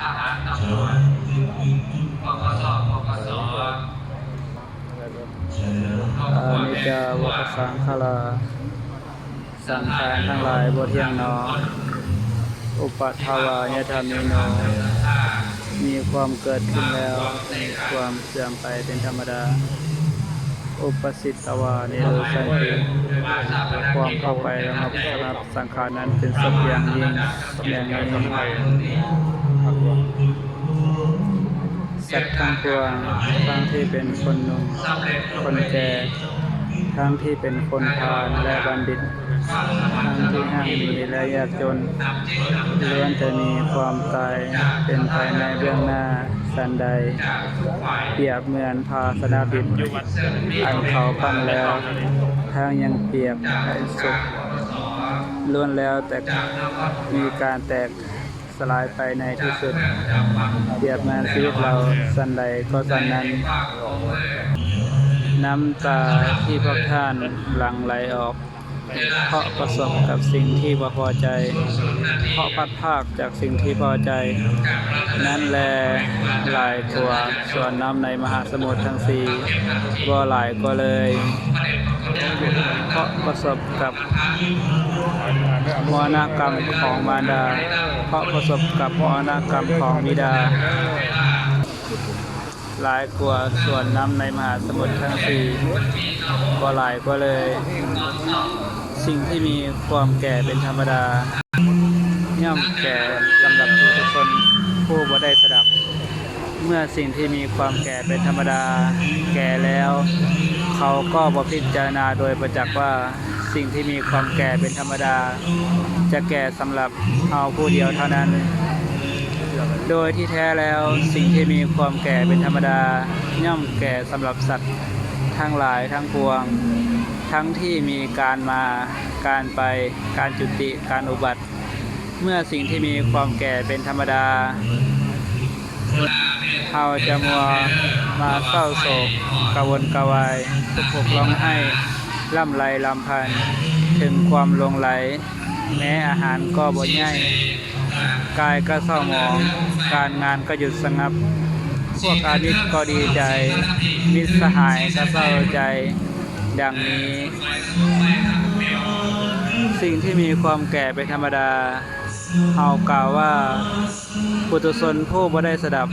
ອານິດຈາ ວະກະສັງຂາລາ ສັງຂານທັງຫຼາຍບໍ່ທ່ຽງໜໍ ອຸປະທະວາຍະທຳມິໂນ ມີຄວາມເກີດຂຶ້ນແລ້ວ ມີຄວາມເສື່ອມໄປເປັນທຳມະດາ ອຸປະສິດຕະວາ ນິໂຣສານຕິ ຄວາມເຂົ້າໄປລະງັບສະຫະບສັງຂານນັ້ນເປັນສຸກຢ່າງຍິ່ງ ສຸກຢ່າງຍິ່ງ ສັດທັງປວງ ທັງທີ່ເປັນຄົນໜຸ່ມ ຄົນແກ່ ທັງທີ່ເປັນຄົນພານ ແລະ ບັນດິດ ທັງທີ່ຮັ່ງມີ ແລະ ຍາກຈົນ ລ້ວນແຕ່ມີຄວາມຕາຍເປັນໄພໃນເບື້ອງໜ້າສັນໃດ ປຽບເໝືອນພາຊະນະບິນ ອັນເຂົາປັ້ນແລ້ວ ທັງຍັງປຽກໃນສຸກ ລ້ວນແລ້ວແຕ່ມີການແຕກ ສະຫຼາຍໄປໃນທີ່ສຸດ ປຽບເໝືອນຊີວິດເຮົາສັນໃດກໍສັນນັ້ນ. ນ້ຳຕາທີ່ພວກທ່ານຫຼັ່ງໄຫຼອອກ ເພາະປະສົບກັບສິ່ງທີ່ບໍ່ພໍໃຈ ເພາະພັດພາກຈາກສິ່ງທີ່ພໍໃຈນັ້ນແລ ຫຼາຍກວ່າສ່ວນນ້ຳໃນມະຫາສະໝຸດທັງສີ່ ບໍ່ຫຼາຍກວ່າເລີຍ ເພາະປະສົບກັບ ມໍລະນະກຳຂອງມານດາ ເພາະປະສົບກັບມໍລະນະກຳຂອງບິດາ ຫຼາຍກວ່າສ່ວນນ້ຳໃນມະຫາສະໝຸດທັງສີ່ ບໍ່ຫຼາຍກວ່າເລີຍ. ສິ່ງທີ່ມີຄວາມແກ່ເປັນທຳມະດາ ຍ່ອມແກ່ສຳລັບທຸກຄົນຜູ້ບໍ່ໄດ້ສະດັບ. ເມື່ອສິ່ງທີ່ມີຄວາມແກ່ເປັນທຳມະດາແກ່ແລ້ວ ເຂົາກໍບໍ່ພິຈາລະນາໂດຍປະຈັກວ່າ ສິ່ງທີ່ມີຄວາມແກ່ເປັນທຳມະດາຈະແກ່ສຳລັບເຮົາຜູ້ດຽວເທົ່ານັ້ນ. ໂດຍທີ່ແທ້ແລ້ວ ສິ່ງທີ່ມີຄວາມແກ່ເປັນທຳມະດາ ຍ່ອມແກ່ສຳລັບສັດທັງຫຼາຍທັງປວງ ທັງທີ່ມີການມາ ການໄປ ການຈຸຕິ ການອຸບັດ. ເມື່ອສິ່ງທີ່ມີຄວາມແກ່ເປັນທຳມະດາ ເຮົາຈະມົວມາເສົ້າໂສກ ກະວົນກະວາຍ ຮ້ອງຫ່ມຮ້ອງໄຫ້ ລຳໄລລຳພັນ ເຖິງຄວາມຫຼົງໄຫຼ ແມ້ອາຫານກໍບໍ່ຍ່ອຍ ກາຍກໍເສົ້າໝອງ ການງານກໍຢຸດສະຫງັບ ພວກອາມິດກໍດີໃຈ ມິດສະຫາຍກໍເສົ້າໃຈ ດັ່ງນີ້. ສິ່ງທີ່ມີຄວາມແກ່ເປັນທຳມະດາ ເຮົາກ່າວວ່າ ປຸຖຸຊົນຜູ້ບໍ່ໄດ້ສະດັບ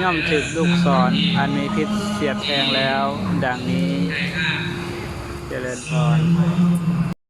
ຍ່ອມຖືກລູກສອນອັນມີພິດສຽບແທງແລ້ວ ດັ່ງນີ້. ຈະເລີນພອນ.